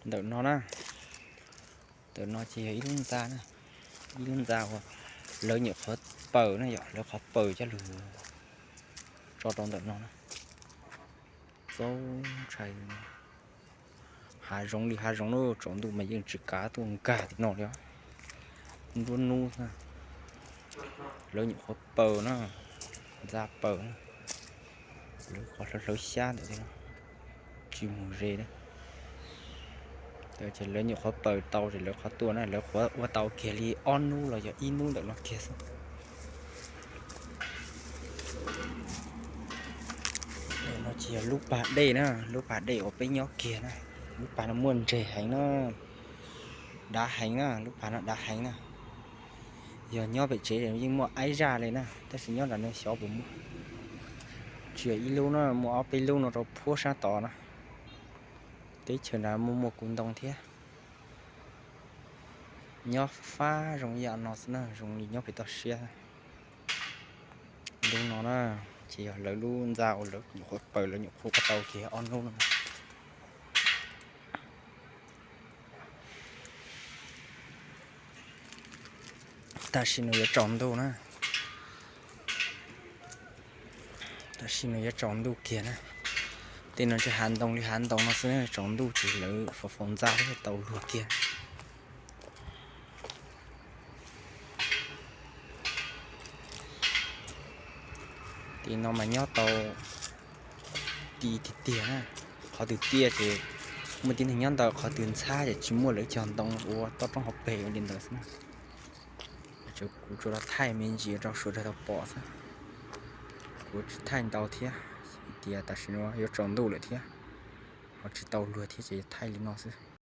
Ntawm no na, ntawm no ces yog ib lub ntxa na, ib lub ntxa uas lawv nyuam qhuav paws na yom, lawv qhuav paws coj lug tso rau ntawm no na. Txaus ntshai, hav zoov li hav zoov na, tsaus ntuj mas yeej tsis kav tuaj nkag tim no li. Nruab nub, lawv nyuam qhuav paws na, ntxa paws na, lawv qhuav hlawv hlawv xyab ntawm no, tsis mus ze na. Ces lawv nyuam qhuav paws tau ces lawv qhuav tuaj na, lawv qhuav ua tau kiag li ob hnub los yog ib hnub ntawm no kiag xwb. No ces yog lub pas dej na, lub pas dej uas peb nyob kiag na. Lub pas no muaj ntseg heev na, dav heev na, lub pas no dav heev na. Yog nyob pem tsev yeej muaj aib zaj li na, tab sis nyob nram no xyov puas muaj. Tsis yog ib lub na, muaj ob peb lub no rau puag sab tod na. Teb chaws nrad muaj muaj kuv ntoo thiab. Nyob fab zoo ib yam no xwb na, zoo li nyob pem toj siab. Lub no na, ces yog lawv lub ntxa uas lawv nyuam qhuav paws, lawv nyuam qhuav ua tau kiag ob hnub no. Tam sim no yuav tsaus ntuj na, tam sim no yuav tsaus ntuj kiag na. Tej no ntshe hav ntoo li hav ntoo no xwb, tsaus ntuj ces lawv faus faus ntxa thiaj tau luag kiag. Tim no mas nyob tau ti tiag tiag na. Qhov twg tiaj ces muaj tib neeg nyob ntawd, qhov twg ntxhab ces tsis muaj, lawv cog ntoo ua toj roob hauv pes ua li ntawd xwb na. Kuv tsuas los thaij me ntsis rau sawv daws tau pom xwb. Kuv tsis thaij ntau thiab, tias tam sim no yuav tsaus ntuj lawm thiab, ho tsis tau luag thiab ces thaij li no xwb.